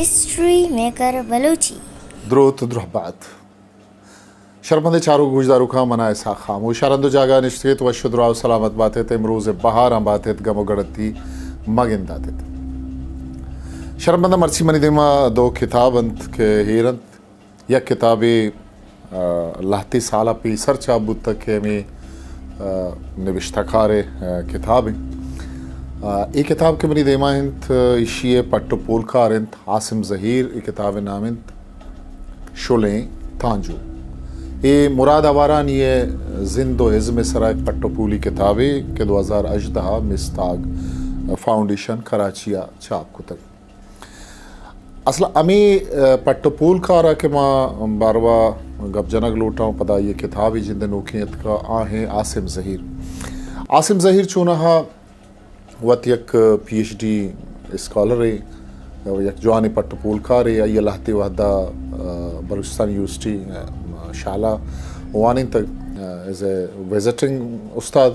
ہسٹری میکر بلوچی۔ دروت درہبات۔ شرمندیں چاروک گوشداروکاں، من آں اسحاق خاموش۔ ہر ہند و جاگہ نشتگیت، وش و دراہ و سلامت باتیت، امروز بہاراں باتیت، گم و گڑتی مگنداتیت۔ شرمنداں، مرچی منی دیما دو کتاب انت کہ ہیر انت۔ یک کتابے، آ، لہتے سالا پیسر چاپ بوتگ کہ ہمے، آ، نبشتہ کارے، آ، کتاب انت۔ آ، اے کتاب کہ منی دیما انت، ایشی پٹ و پولکار انت عاصم زہیر۔ اے کتاب نام انت شلیں تانجو۔ اے مراد آوارانی زند و ازم سرا یک پٹ و پولی کتابے کہ دو ہزار ہژدہ مستاگ فاؤنڈیشن کراچی ء چاپ کتگ۔ اصل ہمے، آ، پٹ و پول کارا کہ ما باروا گپ جنگ لوٹاں، پدا یہ کتابی جند نوکیں اتکا آہیں عاصم زہیر۔ عاصم زہیر چونہا وت یک پی ایچ ڈی اسکالرے، یک جوانیں پٹ و پول کارے، آئی لہتے وہدا، آ، بلوچستان یونیورسٹی، آ، شالا وانینتگ، آ، ایز اے وزٹنگ استاد۔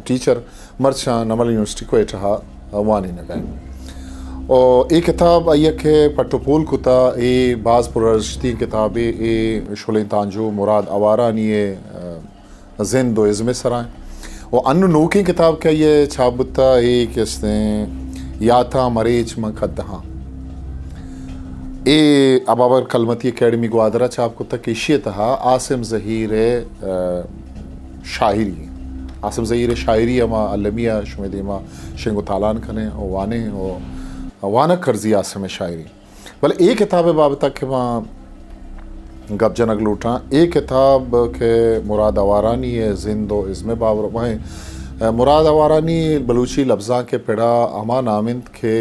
ٹیچر، مرچاں نمل یونیورسٹی کوئٹہ ء وانینگ ء انت۔ و اے کتاب آئی ء کہ پٹ و پول کتا، اے باز پرارزشتی کتابے، اے شلیں تانجو مراد آوارانی ء، آ، زند و ازم سرا انت۔ و انو نوکیں کتاب کہ آئی ء چاپ بوتا، اے کہ استیں یاتاں مریچ من کدہاں۔ اے ابابکر کلمتی اکیڈمی گوادر ء چاپ کتا کہ ایشی ء تہا عاصم زہیر ء، آ، شاعری۔ عاصم زہیر ء شاعری ہما المی ء شمے دیما شنگ و تالان کنیں و وانیں و وانگ کرزی عاصم ء شاعری۔ بلے اے کتاب ء بابت ء کہ ما گپ جنگ لوٹاں، اے کتاب کہ مراد آوارانی ء زند و ازم ء بابت ء، مراد آوارانی بلوچی لبزانک ء پڑا ہما نام انت کہ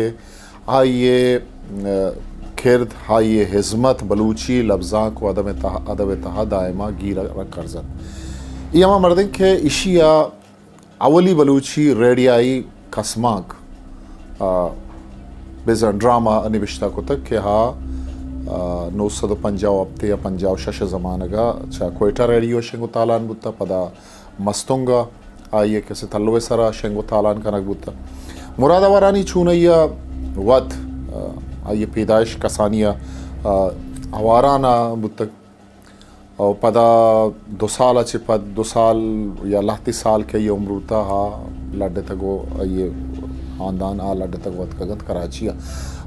آئی ء، آ، کرد، آئی ء ہزمت بلوچی لبزانک و ادب ء تہ-، ادب ء تہا دائما گیر ء کرزت۔ ای ہما مردیں کہ ایشی ء اولی بلوچی ریڈیائی کسمانک، آ، بزاں ڈرامہ نبشتہ کتگ کہ آ، آ، نو سد و پنجاہ و ہپت یا پنجاہ و شش زمانگ ء چہ کوئٹہ ریڈیو شنگ و تالان بوتہ، پدا مستونگ ء آئی ء کسے تلو ء سرا شنگ و تالان کنگ بوتگ۔ مراد آوارانی چونائی ء وت، آ، آئی ء پیدائش کسانی ء، آ، آواران ء بوتگ۔ و پدا دو سال ء چہ پد، دو سال یا لہتے سال کہ آئی ء عمر بوتگ، آ لڈتگ و آئی ء خاندان آ لڈتگ و اتکگ انت کراچی ء۔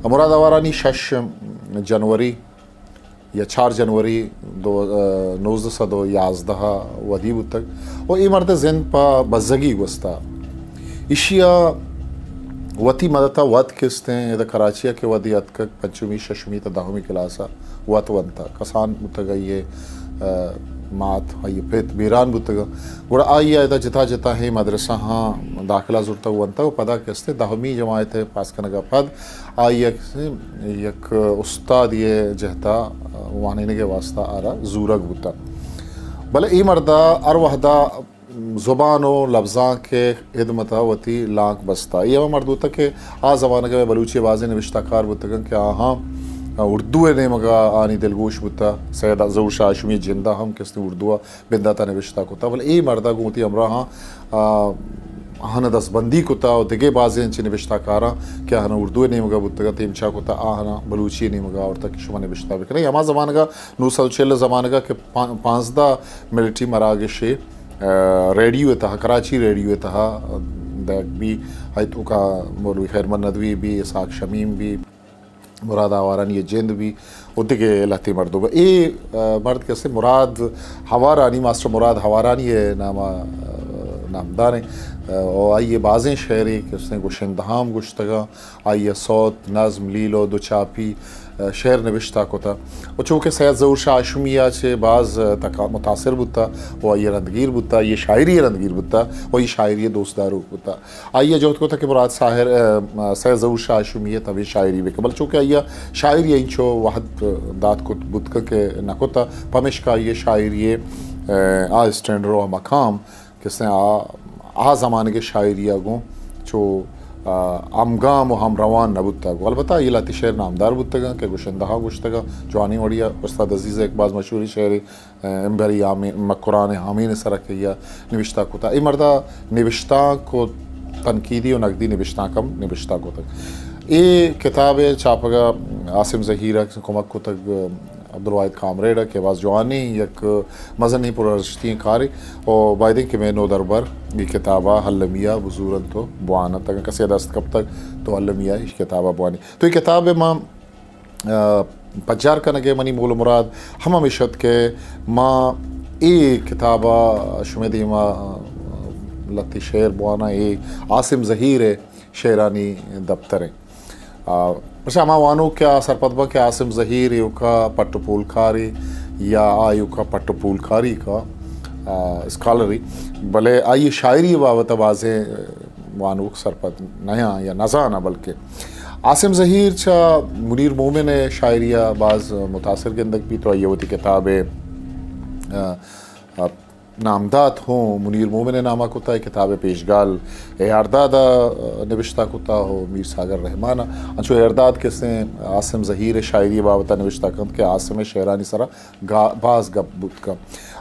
مراد آوارانی شش جنوری یا چار جنوری دو، آ، نوزدہ سد و یازدہ ء ودی بوتگ و اے مرد ء زند پہ بزگی گوستا۔ ایشی ء وتی مدت ء وت کستیں ادا کراچی ء کہ ودی اتکگ، پنچمی، ششمی تا دہمی کلاس ء وت ونتا۔ کسان بوتگ آئی ء، آ، مات، آئی ء پت بیران بوتگ۔ گڑا آئی ء ادا جتا جتا ہیں مدرسہ ہاں داخلہ زرتگ ونتا و پدا کستیں دہمی جماعت ء پاس کنگ ء پد آئی یک، یک استادی ء جہتا وانینگ ء واسطہ آرا زورگ بوتا۔ بلے اے مردا ہر وہدا زبان و لبزانک ء ہدمت ء وتی لانک بستا۔ اے ہما مرد بوتا کہ آ زمانگ ء بلوچی ء بازیں نبشتہ کار بوتگن کہ آہاں اردو ء نیمگا آنی دلگوش بوتا۔ سید ظہور شاہ ہاشمی ء جندا ہم کستی اردو ء بندات ء نبشتہ کتا، بلے اے مردا گوں وتی ہمراہاں، آ، آہاں دستبندی کتا و دگہ بازیں انچیں نبشتہ کاراں کہ آہاں اردو ء نیمگا بوتگ انت، اے ہمچا کتا آہاں بلوچی ء نیمگا آورتا کہ شما نبشتہ بکنے۔ ہما زمانگا نو سد و چل ء زمانگا کہ پا-، پانزدہ ملٹی مراگش ء، آ، ریڈیو ء تہا، کراچی ریڈیو ء تہا دگ بی، آئی توکا مولوی خیر محمد ندوی بی، اسحاق شمیم بی، مراد آوارانی ء جند بی و دگہ لہتے مردم۔ اے، آ، مرد کسے مراد ہوارانی، ماسٹر مراد ہوارانی ء نام ء، آ، نامداریں، آ، و آئی ء بازیں شعرے کسے گشندہ ہم گشتگاں، آئی ء سوت، نظم، لیلو، دوچاپی، آ، شعر نبشتہ کتا و چونکہ سید ظہور شاہ ہاشمی ء چہ باز، آ، تکا-، متاثر بوتا و آئی ء رندگیر بوتا، آئی ء شاعری ء رندگیر بوتا و آئی ء شاعری ء دوست داروک بوتا۔ آئی ء جہد کتگ کہ مراد ساحر، ء، سید ظہور شاہ ہاشمی ء تبیں شاعری بکن، بلے چونکہ آئی ء شاعری ء انچو وہد دات کت بوت کہ نہ کت، پمیشکا آئی ء شاعری ء، ء، آ اسٹینڈرڈ و مقام کسے آ، آ زمانگ ء شاعری ء گوں چو، ء، ہمگام و ہمروان نہ بوتگ۔ البتہ آئی ء لہتے شعر نامدار بوتگ انت کہ گشندہ ء گوشتگ انت۔ جوانیں وڑی ء استاد عزیز ء یک باز مشہوریں شعرے امبری آمین، مکران آمین سرا کہ آئی ء نبشتہ کتا۔ اے مردا نبشتانک و تنقیدی و نقدی نبشتانک ہم نبشتہ کتگ۔ اے کتاب ءِ چاپگ ءَ عاصم ظہیر ءَ کمک کتگ عبدالواحد کامریڈ ءَ کہ باز جوانیں یک مزنیں پرارزشتی کارے، و بایدیں کہ مئے نودربر اے کتاب ءَ المی ءَ بزور انت و بوان انت۔ اگاں کسے ءَ دست کپتگ تو المی ءَ اے کتاب ءَ بوانی۔ تو اے کتاب ءَ ما، آ، پجار کنگ ءَ منی مول و مراد ہم ہمیش ات کہ ما اے کتاب ءَ شمئے دیم ءَ، آ، لہتے شعر بواناں۔ اے عاصم ظہیر ءِ شعرانی دپتر ایں۔ آ، پرچا ہما وانوک کہ آ سرپد باں کہ عاصم ظہیر ایوکا پٹ و پولکارے یا آ ایوکا پٹ و پولکاری کا، آ، اسکالرے، بلے آئی شاعری بابت ءَ بازیں وانوک سرپد نیاں یا نزاناں، بلکہ عاصم ظہیر چہ منیر مومن ءِ شاعری ءَ باز متاثر گندگ بیت و آئی ءَ وتی کتاب ءِ، آ، آ، نامدات ہوں منیر مومن ءِ نام ءَ کتا۔ اے کتاب ءِ پیشگال اے آر داد ءَ نبشتہ کتا ہو میر ساگر رحمان ءَ۔ انچو اے آر داد کہ استیں عاصم ظہیر ءِ شاعری ءِ بابت ءَ نبشتہ کنت کہ عاصم ءِ شعرانی سرا گا-، باز گپ بوت کن۔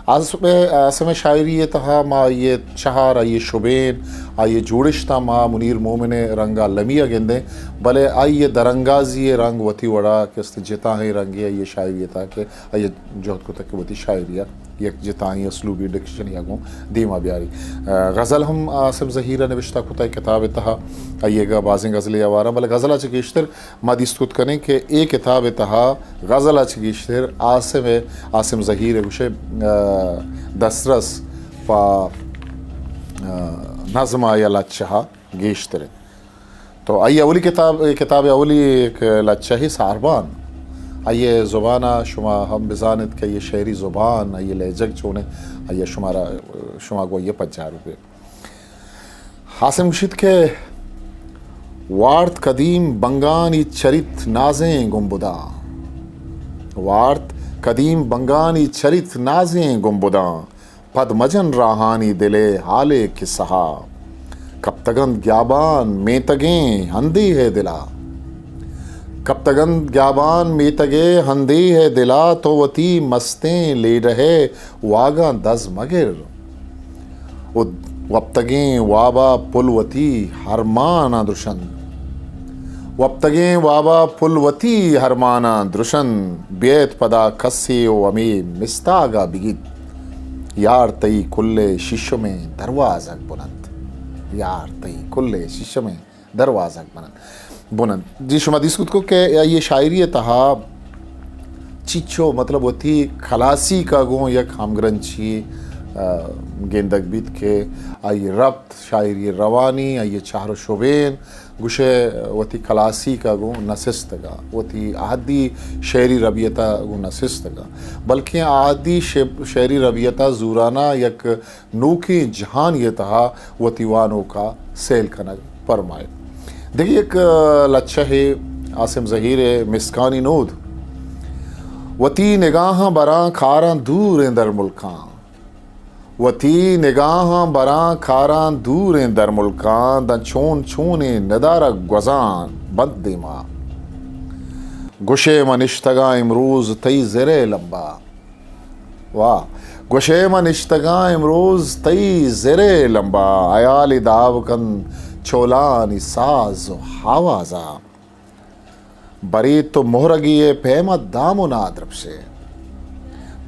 عاصم ءِ، عاصم ءِ شاعری ءِ تہا ما آئی ءِ چہار، آئی ءِ شبین، آئی ءِ جوڑشتاں ما منیر مومن ءِ رنگ ءَ المی ءَ گندیں، بلے آئی ءِ درانگازی ءِ رنگ وتی وڑا کہ است جتاہیں رنگے آئی ءِ شاعری ءِ تہا کہ آئی ءَ جہد کتگ کہ وتی شاعری ءَ یک جتائیں اسلوبی ڈکشنری ءَ گوں دیما بیاری۔ آ، غزل ہم عاصم ظہیر ءَ نبشتہ کتگ کتاب ءِ تہا، آئی ءَ گا بازیں غزلے آواراں، بلے غزل ءَ چہ گیشتر ما دیست کت کنیں کہ اے کتاب ءِ تہا غزل ءَ چہ گیشتر عاصم ءِ، عاصم ظہیر ءِ گوشے، آ، دسترس پہ، آ، نظم ءَ یا لچہ ءَ گیشتر انت۔ تو آئی اولی کتاب، کتاب اولی یک لچہ ہی ساربان۔ آئی زبان ءَ شما ہم بزانت کہ آئی شعری زبان، آئی لہجگ چونے، آئی شما را، شما گوں آئی پجار بے۔ عاصم گوشیت کہ وارت قدیم بنگانی چریت نازیں گنبداں۔ وارت قدیم بنگانی چریت نازیں گنبداں۔ پد مجن راہانی دل ءِ حال ءِ کسہ ءَ۔ کپتگنت گیابان میتگیں ہندے ءِ دل ءَ۔ کپتگنت گیابان میتگ ءِ ہندے ءِ دل ءَ، تو وتی مستیں لیڈہ ءِ واگاں دز مگر۔ و وپتگیں واب ءَ پل وتی ہرماناں درشن۔ وپتگیں واب ءَ پل وتی ہرماناں درشن۔ بیت پدا کسے و ہمے مستاگ ءَ بگیت۔ یار تئی کل ءِ ششمیں دروازگ بننت۔ یار تئی کل ءِ ششمیں دروازگ بننت۔ بننت۔ جی شما دیست کت کو کہ آئی شاعری ءِ تہا چیچو مطلب وتی کلاسیک ءَ گوں یک ہمگرنچی، آ، گندگ بیت کہ آئی ربط شاعری روانی، آئی چہر و شبین، گوشے وتی کلاسیک ءَ گوں نہ سستگ ءَ، وتی عہدی شعری ربیت ءَ گوں نہ سستگ ءَ، بلکیں عہدی شعری ربیت ءَ زورانا یک نوکیں جہانی ءِ تہا وتی وانوک ءَ سیل کنگ پرمائیت۔ دگہ یک لچہ ئے عاصم ظہیر ءِ مسکانی نود۔ وتی نگاہاں براں کاراں دوریں درملکاں۔ وتی نگاہاں براں کاراں دوریں درملکاں، داں چون چونیں ندارگ گوزاں بنت دیما۔ گوشے من نشتگاں امروز تئی زرے لمبا۔ واہ! گوشے من نشتگاں امروز تئی زرے لمبا، ہیالی داب کن چولانی ساز و آوازا۔ برے تو مہرگے ءِ پیما دامنا درپشے۔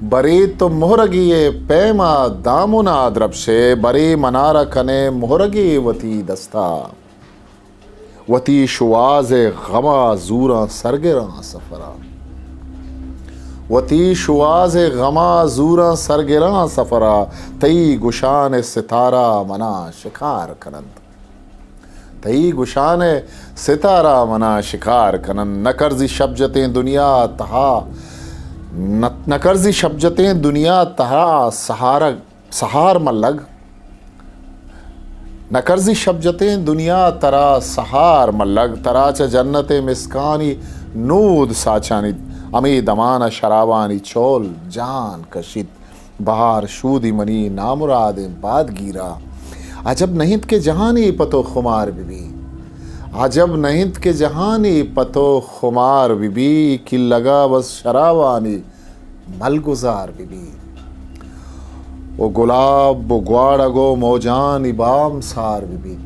برے تو مہرگے ءِ پیما دامنا درپشے، برے منارا کنے مہرگے وتی دستا۔ وتی شواز ءِ غما زوراں سرگراں سفرا۔ وتی شواز ءِ غما زوراں سرگراں سفرا۔ تئی گشان ءِ ستارہ منا شکار کننت۔ تئی گشان ءِ ستارہ منا شکار کننت۔ نہ کرزی شپ جتیں دنیا تہا، نہ، نہ کرزی شپ جتیں دنیا تہا سہارگ سہار ملگ۔ نہ کرزی شپ جتیں دنیا ترا سہار ملگ، ترا چہ جنت ءِ مسکانی نود ساچانیت۔ ہمے دمان ءَ شرابانی چول جان کشیت۔ بہار شودی منی نامرادیں بادگیرا۔ عجب نہ انت کہ جہانے پہ تو خمار بہ بی۔ عجب نہ انت کہ جہانے پہ تو خمار بہ بی۔ کلگا بس شرابانی ملگزار بہ بیت و گلاب و گواڑگ و موجانی بام سار بہ بیت۔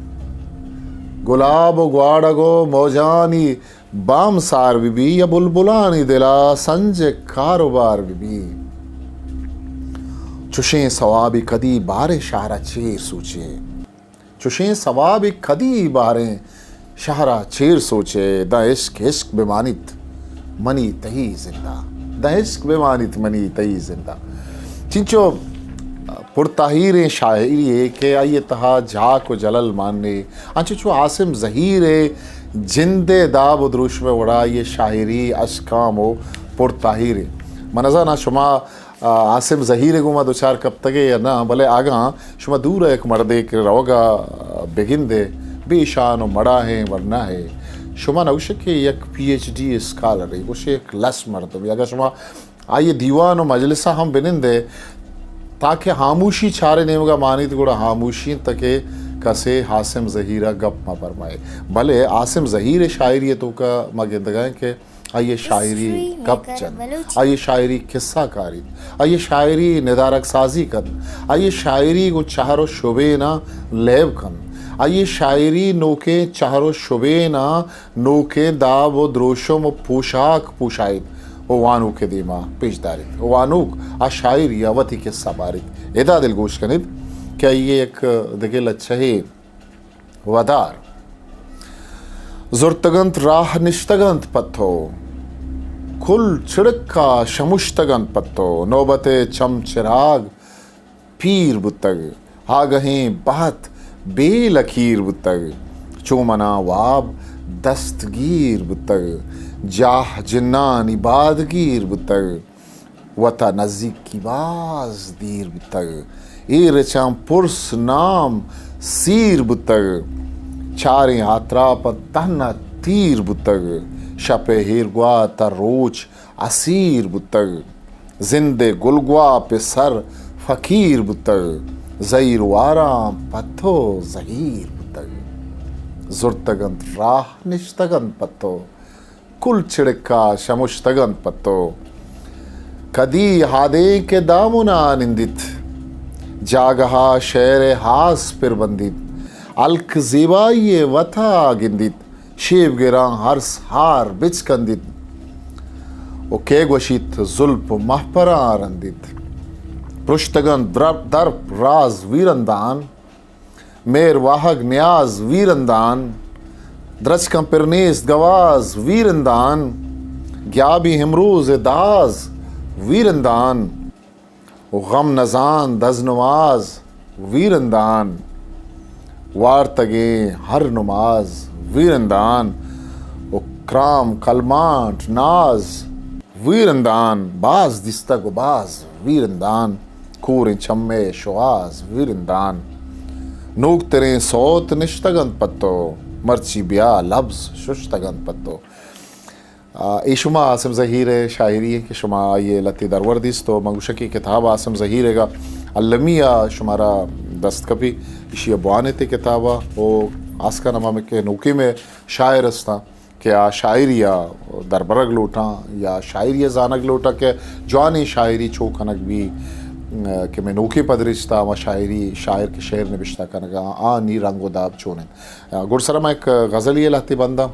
گلاب و گواڑگ و موجانی بام سار بہ بی، یا بلبلانی دلا سنج کاروبار بہ بی۔ چشیں ثوابی کدی باریں شہر ءَ چیر سوچے۔ چشیں ثوابی کدی باریں شہر ءَ چیر سوچے، داں عشق عشق بمانیت منی تئی زندہ، داں عشق بمانیت منی تئی زندہ۔ چنچو پرتاہیریں شاعری یے کہ آئی ءِ تہا جاک و جلل مانے، انچو چو عاصم ظہیر ءِ جند ءِ داب و دروشم ءِ وڑا آئی ءِ شاعری اشکام و پرتاہیریں۔ من نزاناں شما، آ، عاصم ظہیر ءِ گوما دچار کپتگے یا نہ، بلے اگاں شما دور ءَ یک مردے کہ روگ ءَ بگندے، بے شان و مڑاہیں ورناہے، شما نہ گوشے کہ یک پی ایچ ڈی اسکالرے، گوشے یک لس مردمے۔ اگاں شما آئی ءِ دیوان و مجلس ءَ ہم بنندے، تاکہ ہاموشی چارے نیمگ ءَ مانیت، گڑا ہاموشی انت کہ کسے عاصم ظہیر ءَ گپ مہ پرمائے۔ بلے عاصم ظہیر ءِ شاعری ءِ توکا ما گندگا ایں کہ آئی ءِ شاعری گپ جنت، آئی ءِ شاعری قصہ کاریت، آئی ءِ شاعری ندارگ سازی کنت، آئی ءِ شاعری گوں چہر و شبیناں لیب کنت، آئی ءِ شاعری نوکیں چہر و شبیناں نوکیں داب و دروشم و پوشاک پوشائیت و وانوک ءِ دیما پیش داریت و وانوک آ شاعری ءَ وتی قصہ باریت۔ ادا دلگوش کنیت کہ آئی ءِ یک دگہ لچہے ودار۔ زرتگنت راہ نشتگنت پہ تو، کل چڑکا شمشتگنت پہ تو، نوبت ءِ چم چراگ پیر بوتگ، آگہیں بہت بے لکیر بوتگ، چو منا واب دستگیر بوتگ، جاہ جنانی بادگیر بوتگ، وتا نزیکی باز دیر بوتگ، اے رچاں پرس نام سیر بوتگ، چاریں آتراپ تہنا تیر بوتگ، شپ ءِ ہیرگوات ءَ روچ اسیر بوتگ، زند ءِ گلگواپ ءِ سر فقیر بوتگ، زہیر واراں پہ تو زہیر بوتگ۔ زرتگ انت راہ نشتگ انت پہ تو، کل چڑکا شمشتگ انت پہ تو۔ کدی ہادیں کہ دامنا نندیت، جاگہا شعر ءِ ہاس پر بندیت، ہلک زیبائی ءِ وتا گندیت، شیب گراں ہرس ہار بچکندیت و کئے گوشیت زلپ و مہپراں رندیت۔ پرشتگاں درپ، درپ راز ویرندان، مہر واہگ نیاز ویرندان، درچکاں پر نیست گواز ویرندان، گیابی ہمروز داز ویرندان۔ و غم نزان دز نماز ویرندان، وارتگیں ہر نماز ویرندان، و کرام کلمانٹ ناز ویرندان، باز دیستگ و باز ویرندان، کوریں چمے شوہاز ویرندان۔ نوکتریں سوت نشتگ انت پہ تو، مرچی بیا لبز ششتگ انت پہ تو۔ آ، اے شما عاصم ظہیر ءِ شاعری ایں کہ شما آئی ءِ لہتے درور دیست و من گوشاں کہ کتاب عاصم ظہیر ءِ گا المی ءَ شمارا دست کپی، ایشی ءَ بوان ات اے کتاب ءَ و خاص کن ہما کہ نوکیں مئے شاعر استاں کہ آ شاعری ءَ دربرگ لوٹاں یا شاعری ءَ زانگ لوٹاں کہ جوانیں شاعری چو کنگ بی، کہ مئے نوکیں پدریچ ءَ ہما شاعری، شاعر کہ شعر نبشتہ کنگ ءَ آں، آنی رنگ و داب چون انت۔ گڈسرا ما یک غزلے ءِ لہتے بنداں،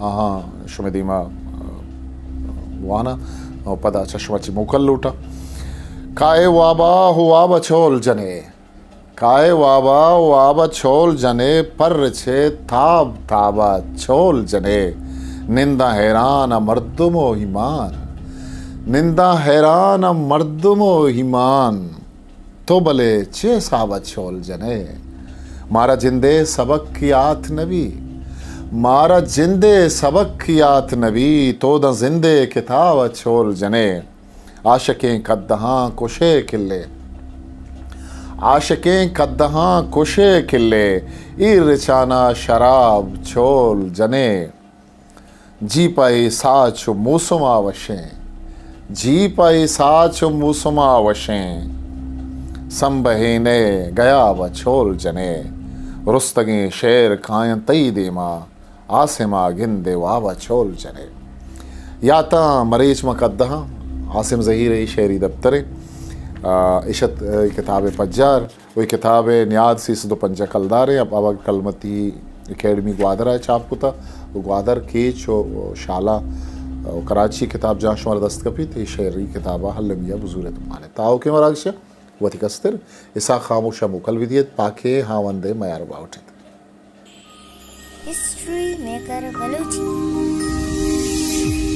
آہاں شمئے دیما واناں و پدا چہ شما چہ موکل لوٹاں۔ کائے وابا ہو واب چول جنے، کائے وابا ہو واب چول جنے، پر چے تاب تابا چول جنے، ننداں حیران ءَ مردم و ایمان، ننداں حیران ءَ مردم و ایمان۔ تو بلے چے حساب ءَ چول جنے؟ مارا جند ءِ سبق یات نبی، مارا جند ءِ سبق یات نبی، تو داں زند ءِ کتاب ءَ چول جنے۔ عاشقیں کدہاں کشے کلے، عاشقیں کدہاں کشے کلے، ایر رچانا شراب چول جنے۔ جی پہ اے ساچ و موسم ءَ وشیں، جی پہ اے ساچ و موسم ءَ وشیں، سمبہینے گیاب ءَ چول جنے۔ رستگیں شعر کاینت تئی دیما، آسما گندے واب ءَ چول جنے۔ یاتاں مریچ ماں کدہاں، عاصم ظہیر ءِ شعری دپترے، آ، اشت، اے کتاب ءِ پجار۔ و اے کتاب ءِ نیاد سیصد و پنجاہ کلدار ایں، اب، اب اگر کلمتی اکیڈمی گوادر ءَ چاپ کتہ و گوادر، کیچ و شالا و کراچی کتاب جاہ شمارا دست کپیت، اے شعری کتاب ءَ المی ءَ بزورت و وانت۔ تاوکیں مراگش ءَ وتی کستر اسحاق خاموش ءَ موکل بدیت، پاکیں ہاوند ءِ میار باہوٹ ایت۔ ہسٹری میکر بلوچی۔